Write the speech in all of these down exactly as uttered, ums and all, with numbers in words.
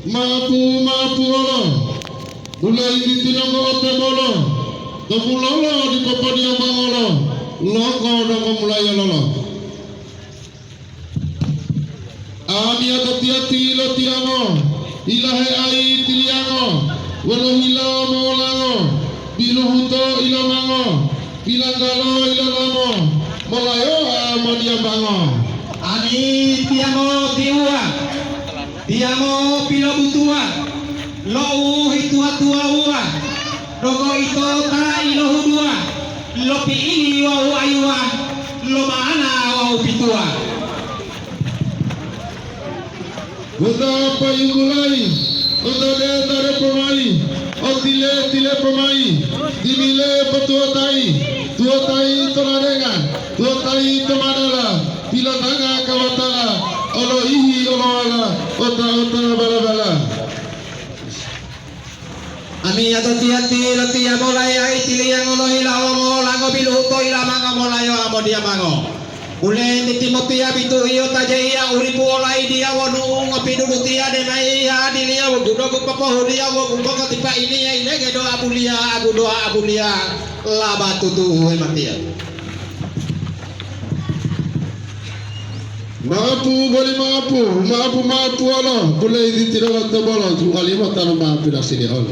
Mapu-mapuwolo, mulayi litinonggo otebolo, to mulolo dipo podiyambangolo, longo donggo mulayololo. Amiyatotiya tilotiyamo, ilaheayi tiliyango, wolo hila mowolango, biluhuto ilamango, bilanggalo ilalamo, molayoa modiyambango. Ami tiyamo tiuwa, tiyamo pilobutuwa, lo u hituwa-tuwawuwa, donggo ito ta ilohuduwa, lo pi'ili wawu ayuwa, lo ma'ana wawu pituwa. Wota payunggulayi, otade-tade pomayi, otile-tile pomayi, dimile potuwotayi, tuwotayi to ladenga, tuwotayi to madala, pilatanga kawatala, oloihi olowala, ota-ota bala-bala. Amiyatotiya tilotiyamo layayi tiliyango lohilawo molango biluhuto ilamango molayoa modiyambango. Ulenti Timotiya bituhiyo ta jaiya u lipu olayidiya wonu u ngopidulutiya demayiya adiliya wogudogu popohuliya wogu mongotipainiya yilenge doa buliya agudoa abuliya laba tutu'u hematiya. Maapu boli maapu, maapu-maapuwolo, buleiditiro tobolo, tuwalimo tanu ma pilasili olo.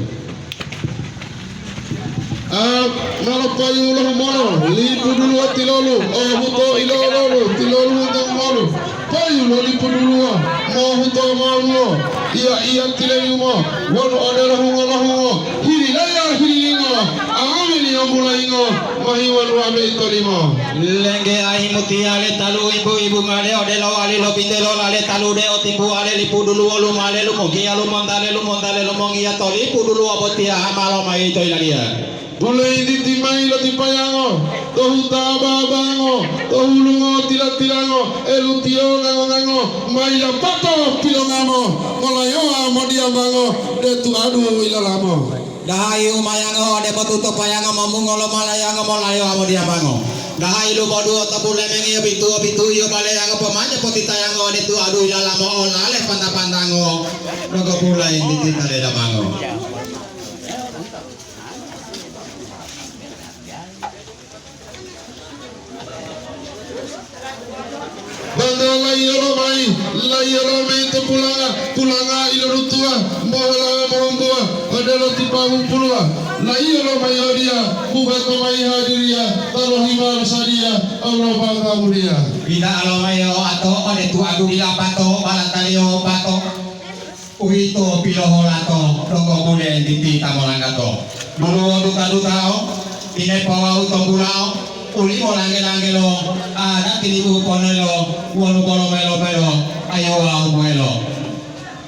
A, malo payu lohumolo, lipu duluwo tilolu, ohuto ilololu, tilolu hunto ngolu, payu lo lipu duluwo, mohuto moluwo, iya-iya tileyumo, wonu odelo hungo-lohungo, hililaya hililingo, amiliyo mulayingo, mahiwoluwa meito limo. Lengge ahimu tiyale talu ibu-ibu male odelo wali lo bintelo lale talu de otimbuwale lipu duluwo lumale lumogiya lumontale lumontale lumongiya to lipu duluwo botiya hamalo mayi to yiladiya. Buleiditi mayi lotipayango, to huta babango, to hulungo tila-tilango, elutiyo ngango-ngango, mayi lapato pilongamo, molayowa modiyambango, de tuadu ilalamo. Dahayi umayango ode potuto payango momungo lo malayango molayowa modiyambango. Dahayi lumoduwo to bulemengiyo bituwo-bituwiyo baleyango pomanja potitayango ode tuadu ilalamo olale panta-pantango, donggo bulaiditi tale damango. Bangga laiyolo mayi, laiyolo mayi to pulanga, pulanga ilodutuwa, mohola mohombuwa, odelo ti pahu puluwa. Laiyolo mayi odiya, bubato mayi hadiriya, talohimalu sadiya, Allahumma kamuliya. Bida'alo mayi oato ode tuadu dila pato, balataliyo pato. Uwito piloholato donggo bule ntiti ta molanggato. Duluwo duta-dutao, tinepo wawu tombulao, ulimo langge-langgelo, adati libu ponelo, wonu bolo melo-melo, ayuwa umbuwelo.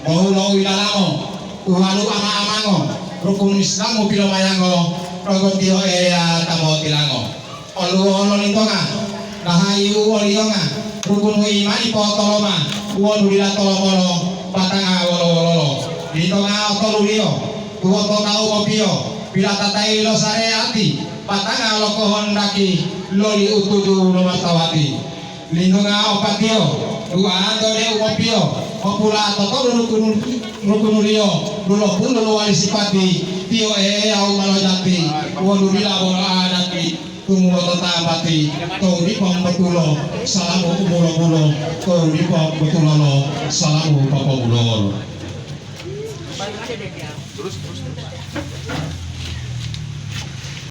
Bohulo u yilalamo, uwalu ama-amango, rukun Islamu pilomayango, donggo Tiyo Eya ta motilango. Oluwo lolintonga, dahayi u oliyonga, rukunu imani po'otoloma, wonu dila tolomolo, batanga wolo-wololo. Lintonga otoluliyo, tuwoto tawu mopiyo, pilatatayi lo sareati, batanga lo kohondaki loli ututu lo masawati. Lintonga opatiyo, duanto de u mopiyo, mopula totolu rukunu-, rukunuliyo, dulopulu lowali sipati, Tiyo Eya u ma lojati, wonu dila bolo adati. Tumulo to tambati, to'u dipo mbotulo, salamu umulo-mulo, to'u dipo mbotulolo, salamu popobulolo.